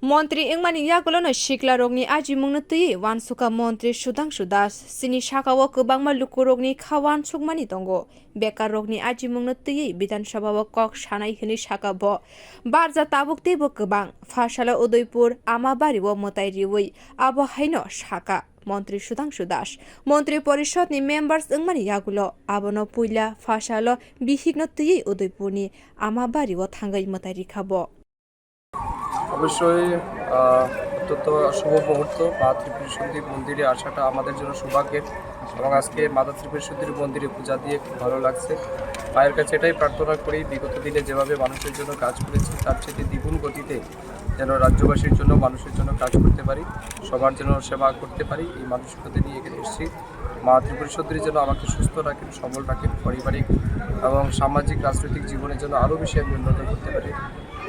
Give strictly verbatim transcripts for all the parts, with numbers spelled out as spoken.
Montri wngmani yagulono siklarokni ajimungno twiwi uansukha Montri Sudhangshu Das. Chini sakao kwbangma lukurokni kha uansukmani tongo. Bekarrokni ajimungno twiwi Bidhan Sabhao kok sanai hwnwi sakha bo. Barja tabuk teibo kwbang. Phasalo Udaipur Amabario mwtai riwi abo haino sakha Montri Sudhangshu Das. Montri Porishodni members wngmani yagulo abono puila phasalo bihikno twiwi Udaipurni Amabario thangwi mwtai rikha bo. অবশ্যই, আহ, অত্যন্ত শুভ মুহূর্ত। মা ত্রিপুরেশ্বরী মন্দিরে আসাটা আমাদের জন্য সৌভাগ্যের এবং আজকে মাতা ত্রিপুরেশ্বরীর মন্দিরে পূজা দিয়ে খুব ভালো লাগছে। মায়ের কাছে এটাই প্রার্থনা করি, বিগত দিনে যেভাবে মানুষের জন্য কাজ করেছি, তার চেয়ে দ্বিগুণ গতিতে যেন রাজ্যবাসীর জন্য, মানুষের জন্য কাজ করতে পারি, সবার জন্য সেবা করতে পারি, এই মানসিকতা নিয়ে এখানে এসেছি। মা ত্রিপুরেশ্বরী যেন আমাকে সুস্থ রাখেন, সবল রাখেন, পারিবারিক এবং সামাজিক রাজনৈতিক জীবনে যেন আরও বেশি আমি উন্নতি করতে পারি,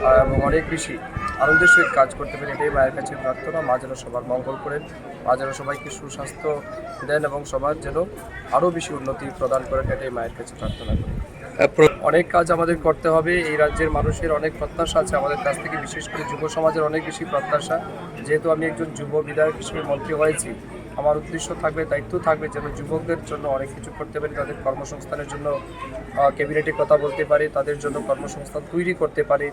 আহ, এবং অনেক বেশি আনন্দের সহিত কাজ করতে পারি, এটাই মায়ের কাছে প্রার্থনা। মা যেন সবার মঙ্গল করেন, মা যেন সবাইকে সুস্বাস্থ্য দেন এবং সবার যেন আরও বেশি উন্নতি প্রদান করেন, এটাই মায়ের কাছে প্রার্থনা করি। অনেক কাজ আমাদের করতে হবে। এই রাজ্যের মানুষের অনেক প্রত্যাশা আছে আমাদের কাছ থেকে, বিশেষ করে যুব সমাজের অনেক বেশি প্রত্যাশা। যেহেতু আমি একজন যুব বিধায়ক হিসেবে মন্ত্রী হয়েছি, আমার উদ্দেশ্য থাকবে, দায়িত্ব থাকবে যেন যুবকদের জন্য অনেক কিছু করতে পারি, তাদের কর্মসংস্থানের জন্য, আহ, ক্যাবিনেটে কথা বলতে পারি, তাদের জন্য কর্মসংস্থান তৈরি করতে পারি,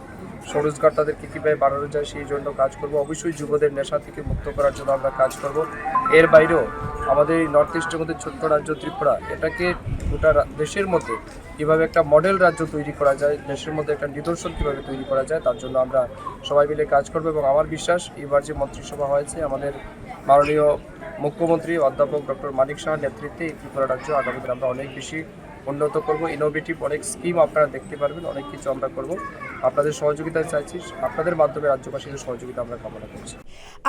স্বরোজগার তাদেরকে কীভাবে বাড়ানো যায় সেই জন্য কাজ করব। অবশ্যই যুবদের নেশা থেকে মুক্ত করার জন্য আমরা কাজ করব। এর বাইরেও আমাদের এই নর্থ ইস্টের মধ্যে ছোট্ট রাজ্য ত্রিপুরা, এটাকে গোটা রা-, দেশের মধ্যে কীভাবে একটা মডেল রাজ্য তৈরি করা যায়, দেশের মধ্যে একটা নিদর্শন কীভাবে তৈরি করা যায়, তার জন্য আমরা সবাই মিলে কাজ করব। এবং আমার বিশ্বাস, এবার যে মন্ত্রিসভা হয়েছে, আমাদের মাননীয় মুখ্যমন্ত্রী অধ্যাপক ডক্টর মানিক সাহার নেতৃত্বে এই ত্রিপুরা রাজ্য আগামী দিনে আমরা অনেক বেশি উন্নত করব। ইনোভেটিভ অনেক স্কিম আপনারা দেখতে পারবেন, অনেক কিছু আমরা করব। আপনাদের সহযোগিতা চাইছি, আপনাদের মাধ্যমে রাজ্যবাসীদের সহযোগিতা আমরা কামনা করছি।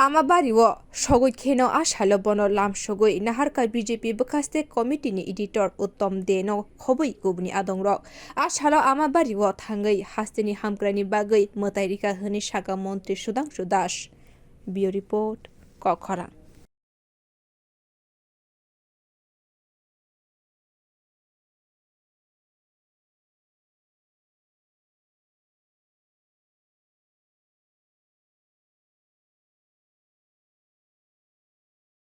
Amabario sogwi kheno a salo bono lamsogwi naharkha B J P bwkhaste committee ni editor Uttom Deno khobwi kubuni adongrok. A salo Amabario thangwi hasteni hamkraini bagwi mwtai rikha hwnwi sakha Montri Sudhangshu Das. Bureau Report, Kokkhorang.